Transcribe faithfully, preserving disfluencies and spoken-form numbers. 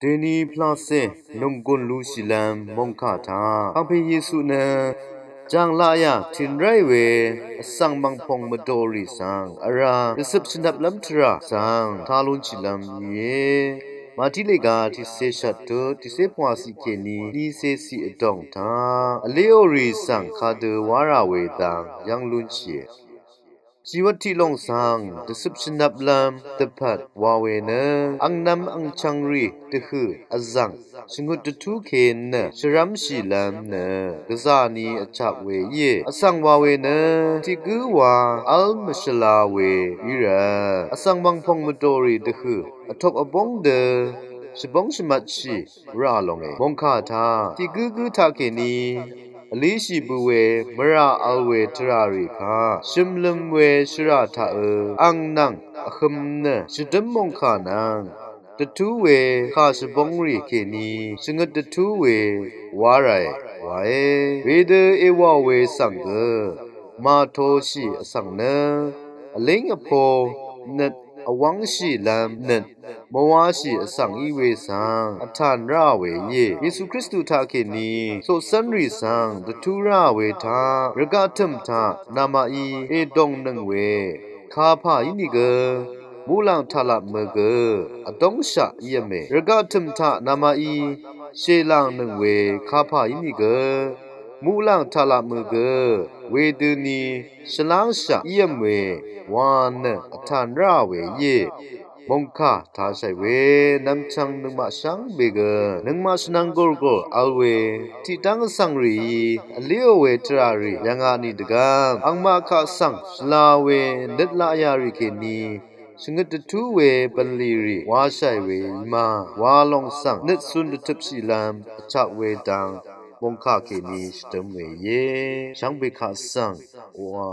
Deni pvlacè nunggun lushìlvm mòngkà taq Pvngpè Yesu nø jàng laqyà tìn ráì we vsvng mv̀ngpòng mvdòrì svng vrá dvcøp shvnvplv́m tvrà svng tá lúnshìlv́m íe. Màtí lèga tiqcé shvt tut tiqcé pvngwà ciq kèní niqcé ciq vdòng taq vléò rì svng kadø wá rà we dang yv́ng lúnshìe. Shìwvt tiq lòng svng dvcøp shvnvplv́m dvpvt wa we nø angnv̄m angchv̄ng rì dvhø̀ vzv̀ng shvngøt dvtú kèní nø shvrv́mshìlv́m nø gvzà ni vchap we íe. Vsvng wa we nø tiq gǿ wa v́l mvshvla we í rvt vsvng mv̀ngpòng mvdòrì dvhø̀ vtok vbóng dø shvbóng shvmvtshì rà longe. Mòngkà taq tiq gǿ gǿ taqkèní vlíshì bø we mvrà vl we tvrà rì kaq shø̀mløm we shvrà taqø ang nvng vhø̄m nø shvdǿm mòngkà nvng dvtú we kà shvbóng rì kèní shvngøt dvtú we wá ràe wae. Wedø èwàò we svng gø màtoshì vsvng nø vlíng vpo nøt vwv́ngshìlv́m nøt mvwáshì vsvng í we svng vtàn ráà we íe. Yesu Kristu taqkèní coqcv́nrì svng dvtú ráà we taq rvgaq tø̀m taq namaqí èdòngnøng we kapà ínìgø muqlàng taqlap mø gø vdóngshaq ív̄me. Rvgaq tø̀m taq namaqí shèlàngnøng we kapà ínìgø muqlàng taqlap mø gø wedøni shvlángshaq ív̄m we wa nø vtàn ráà we íe. Mòngkà tashàì we nvmchvng nøngmaq shvngbe gø nøngmaq shvnvng gùrgùr vl we tiqdv́ng vsvng rìí vléò we tvrà rì yv̀ngà ni dvgvp angmaq kaq svng shvla we nøt laqyà rì kèní shvngøt dvtú we bv̀nlì rì washàì we í ma wa lòng svng nøt cun dvtøpshìlv́m vchap we dang mòngkà kèní shvdǿm we íe. Shvngbe kaq svng wa